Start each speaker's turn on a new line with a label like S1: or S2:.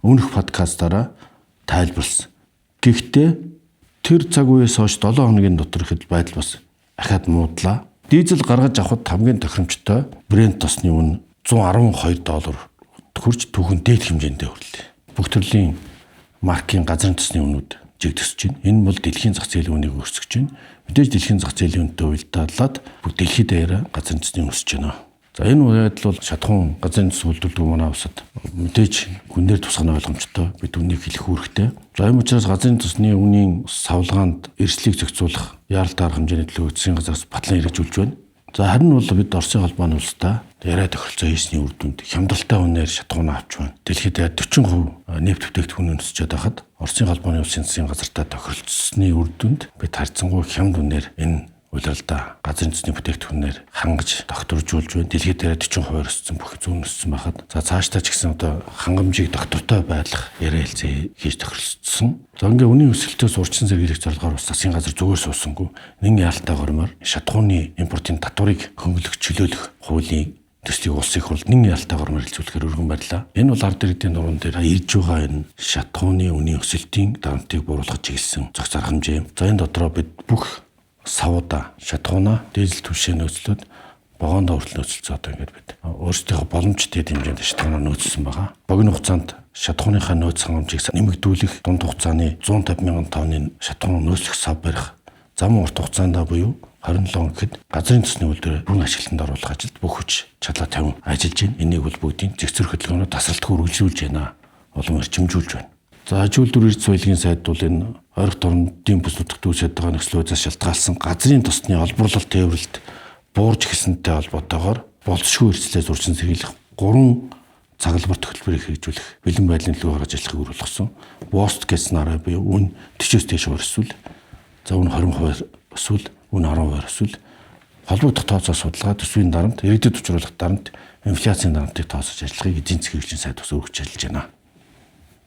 S1: Өмнөх подкастаараа тайлбарласан. Гэхдээ тэр цаг үеэс хойш 7 хоногийн дотор ихэд байдал бас ахиад муудлаа. Дизель гаргаж авахд хамгийн тохиромжтой Brent тосны үн 112 доллар хүрч түүхэн дээд хэмжээндээ хүрлээ. Бүх төрлийн маркийн газрын тосны үнүүд жигдэсэж байна. Энэ бол дэлхийн зах зээлийн үнийг өсгөж байна. Мэдээж дэлхийн зах зээлийн үнэтэй уялдаалаад бүх дэлхийд даяараа газрын тосны өсөж байна. За, энэ байдал бол шатахуун газрын тос үйлдвэрлэдэг манай улсад мэдээж гүнээр тусах нь ойлгомжтой. Бид үнийг хэлэх үүрэгтэй. За, энэ учраас газрын тосны үнийн савлгаанд эрсдлийг зохицуулах яаралтай арга хэмжээний төлөө засгийн газраас батлан хэрэгжүүлж байна. За, харин бол бид Оросын холбооны улстай яриа тохиролцоо хийсний үр дүнд хямдралтай үнээр шатахуунаа авч байна. Дэлхийд 40% нефть бүтээгдэхүүн өсчөөд байхад Оросын холбооны улсын засгийн газартай тохиролцсны үр дүнд бид харьцангуй хямд үнээр энэ улиралдаа газрын төсний бүтээгдэхүүнээр хангаж докторжуулж байна. Дэлхийд дээр 40% өссөн, бүх зүүн өссөн байхад за цаашдаа ч гэсэн одоо хангамжийг доктортой байлгах яриа хэлцээ хийж тохиролцсон. За, ингээ үнийн өсөлтөөс урьдчилан сэргийлэх зорилгоор бас засгийн газар зүгээр суусангүй. Нэн яалтай гормоор шатахууны импортын татварыг хөнгөлөх, чөлөөлөх хуулийн төслийг улсын хурлд нэн яалтай гормоор хэлцүүлэхээр өргөн барьлаа. Энэ бол ард иргэдийн нуруунд дээр ирж байгаа энэ шатахууны үнийн өсөлтийн дарамтыг бууруулах чиглэсэн зохиц арга хэмжээ. За, энэ дотроо бид бүх савуудаа шатахуунаа дизель түвшээ нөөцлөөд вагондоо хүртэл нөөцлөсөн. Одоо ингээд бид өөрсдийнхөө боломжтой хэмжээнд шатахуунаа нөөцлөсөн байгаа. Богино хугацаанд шатахууныхаа нөөц хангамжийг нэмэгдүүлэх, дунд хугацааны 150 мянган тонны шатахуун нөөцлөх сав барих, зам урт хугацаанд буюу 27 он гэхэд газрын төсний үйлдвэрээ бүрэн ашиглалтанд оруулах ажилд бүх хүч чадлаа тавин ажиллаж байна. Энийг бол бүгдийн зэгцэр хөдөлгөөнөөр тасралтгүй үргэлжлүүлж байна. Улам эрчимжүүлж байна. За, аж үйлдвэр эрдэс баялагын сайд бол энэ ойрхон орнодын бүс нутагт үүсээд байгаа нөхцөл байдлаас шалтгаалсан газрын тосны олборлолт тээвэрлэлт буурж эхэлсэнтэй холбоотойгоор болцсошгүй эрсдлээс урьдчилан сэргийлэх 3 цаглбар хөтөлбөрийг хэрэгжүүлэх бэлэн байдлын төлөв гаргаж ажиллахыг үр болгосон. Worst case scenario буюу үн 40-оос дээш өсвөл, за үн 20% өсвөл, үн 10% өсвөл холбогдох тооцоо судалгаа, төсвийн дарамт, иргэдэд учруулах дарамт, инфляцийн дарамтыг тооцож ажиллахыг эдийн засгийн хэрэгжлийн сайд бас өргөж ажиллаж байна.